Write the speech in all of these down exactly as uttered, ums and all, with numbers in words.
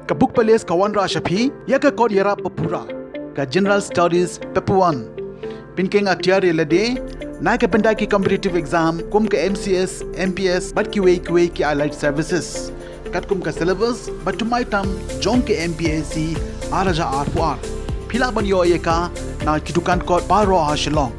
Ka Book Palace ka wanrah sha phi ïa ka kot ïarap ba pura, ka General Studies Paper one. Pynkheiñ atiar ïa lade na ka bynta ki competitive exam kum ka M C S, M P S bad kiwei kiwei ki allied services. Katkum ka syllabus ba thymmai tam jong ka M P S C ar hajar arphew ar. Phi lah ban ïoh ïa ka na ki dukan kot baroh ha Shillong.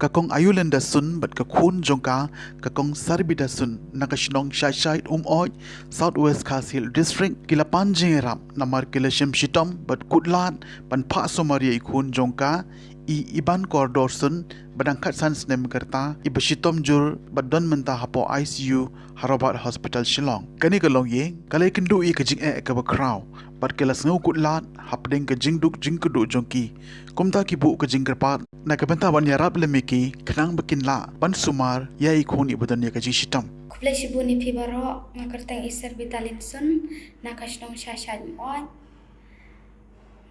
Ka Kong Ayulinda Sun bad ka khun jong ka, ka Kong Sarbida Sun, na ka shnong Shaishait Umoit, South West Khasi Hills District, ki la pan jingïarap namar ki la shim shitom bad kut lad ban phah sumar ïa i khun jong ka, i Iban Kordor Sun, ba dang khatsan snem ka rta, i ba shitom jur bad don mynta hapoh I C U ha Robert Hospital Shillong. Kane ka longïing ka la ïakynduh ïa ka jingeh kaba khraw bad ka la sngew kut lad hapdeng ka jingduk jingkyrduh jong ki. Kumta ki buh ka jingkyrpad na ka bynta ban ïarap lem ïa ki khnang ba kin lah ban sumar ïa i khun i ba don ïa ka jingshitom. Khublei shibun ïa phi baroh, nga kyrteng i Sarbida Limsun, na ka shnong Shaishait Umoit.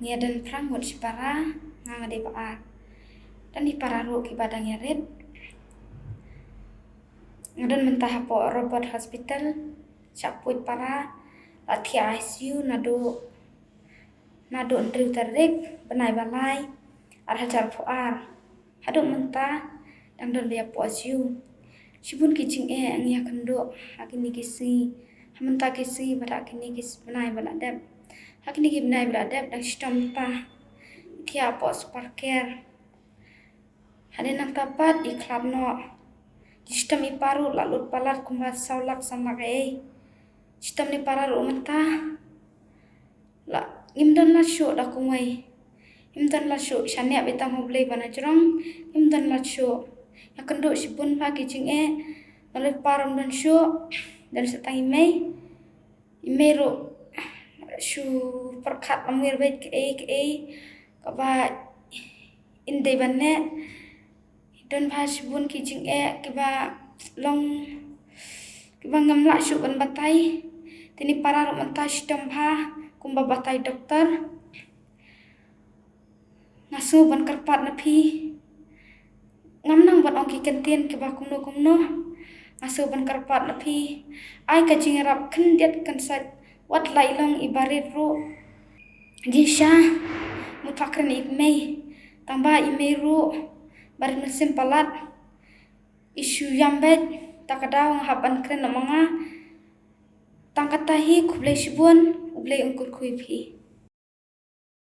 Ngi ïadon phra ngut shipara, nga nga dei ba ar. Don i para ruh kiba dang ïarit. Nga don mynta hapoh Robert Hospital, shah pud para, la thiah I C U naduh, naduh hynriew tarik bnai ba lai, ar hajar arphew ar. Haduh mynta dang don ba ïa hapoh I C U. Shibun ki jingeh ngi ïakynduh ha kine ki sngi, ha mynta ki sngi bad ha kine ki bnai ba la dep. Ha kine ki bnai ba la dep dang shitom mynta. Thiah hapoh Super Care. Hadien nangta pat i khlad noh. Ki shitom i pa ruh la lut palat kumba saw lak san lak ei. Shitom i para ruh mynta. La ngim don lad shuh da kumwei. Ngim don lad shuh, shaniah beit tang ha U Blei ba na jrong. Ngim don lad shuh. Ïakynduh shibun ba ki jingeh. Nga leit par ym don shuh. Don sa tang i mei. I mei ruh shu pyrkhat ym wir beit kaei kaei kaba in dei ban leh. Don bha shibun ki jingeh kiba long, kiba ngam lah shuh ban batai. Te i para ruh mynta shitom bha kumba batai doktor. Nga sngew ban kyrpad na phi. Ngam nang ban ong ki kyntien kiba kumno kumno. Nga sngew ban kyrpad na phi. Ai ka jingïarap khyndiat khyndiat, wat la i long i barit ruh. Jingshisha mut pha kren ïa i mei. Tang ba i mei ruh barit mynsiem palat. I shu ïam beit, ta ka daw nga hap ban kren noh ma nga. Tang kata hi, khublei shibun, U Blei un kyrkhu ïa phi.